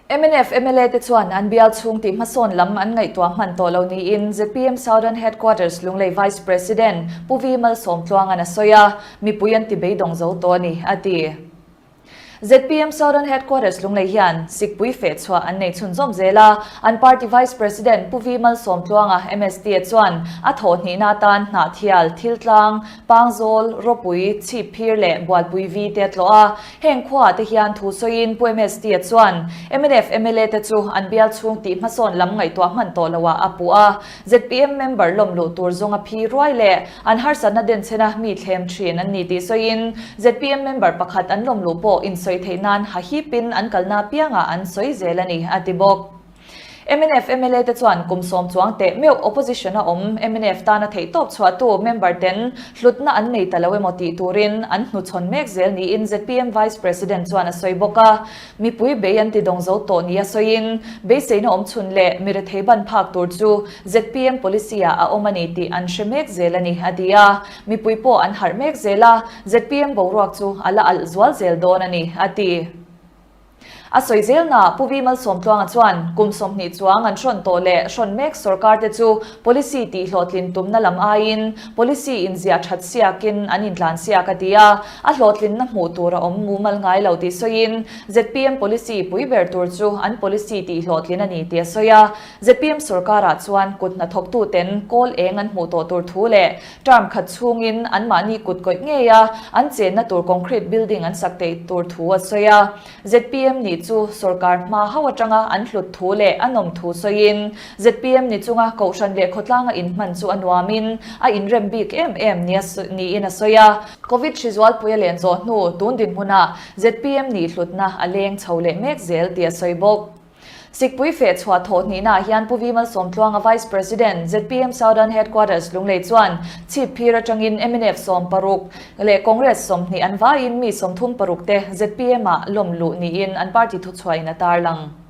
Mnf mla te chuan an bial chhung tih hmasawn lam an ngaihtuah hman tawh lo niin zpm Southern Headquarters Lunglei Vice President Pu Vi Malsawmtluanga'n a sawi a, mipui an ti beidawng zo tawh a ni, a ti. Zpm Southern Headquarters Lunglei hian Sikpui feh chhuah an nei chhunzawm zel a, an party Vice President Pu Vi Malsawmtluanga MST-a chuan a thawhhnihna atan Hnahthial, Thiltlang, Pangzawl, Rawpui, Chhipphir leh Bualpui Vi te a tlawh a. Heng khuaah te hian thu sawiin Pu MST-a chuan mnf mla te chu an bial chhung tih hmasawn lam ngaihtuah hman tawh loah a puh a. Zpm member lawm luh tur zawnga phi ruai leh an harsatna denchhena mi thlem thin an ni tih sawiin zpm member pakhat an lawm luh pawh insawi theih nan hahipin an kalna apiangah an sawi zel a ni, a ti bawk. Mnf mla te chuan kum sawm chuang teh meuh opposition a awm mnf tana theihtawp chhuahtu member ten hlutna an nei ta lo emaw tih turin an hnuchhawn mek zel niin zpm Vice President chuan a sawi bawk a. Mipui bei an ti dawng zo tawh nia sawiin beiseina awm chhun leh mi rethei ban phak tur chu zpm policy ah a awm a ni tih an hre mek zel a ni, a ti a. Mipui pawh an harh mek zel a, zpm boruak chu a la alh zual zel dawn a ni, a ti. A sawi zelna Pu Vi Malsawmtluanga chuan kum 20 chuang an hrawn tawh leh hrawn mek sorkar te chu policy tih hlawhtlin tumna lam aiin policy inziah that siakin an intlan siak a ti a, a hlawhtlinna hmuh tur a awm mumal ngai lo tih sawiin zpm policy pui ber tur chu an policy tih hlawhtlin a ni tih a sawi a. Zpm sorkarah chuan kut hnathawktuten kawl eng an hmuh tawh tur thu leh Term khat chhungin anmahni kut kawih ngei a, an chenna tur concrete building an sak theih tur thu a sawi a. Zpm nih chu sorkar hma hauh atanga an hlut thu leh a nawm thu sawiin, zpm ni chunga kohhran leh khawtlanga inhman chu a nuamin a inrem bik em em niin a sawi a. Covid hrizualpui a len zawh hnu tun dinhmunah zpm nih hlutna a leng chho leh mek zel tih a sawi bawk. Sikpui feh chhuah thawh hnihnaah hian Pu Vi Malsawmtluanga Vice President, zpm Southern Headquarters Lunglei chuan Chhipphir atangin mnf 16 leh Congress 20 an vaiin mi 36 te zpm ah lawm luh niin an party thuchhuahin a tarlang.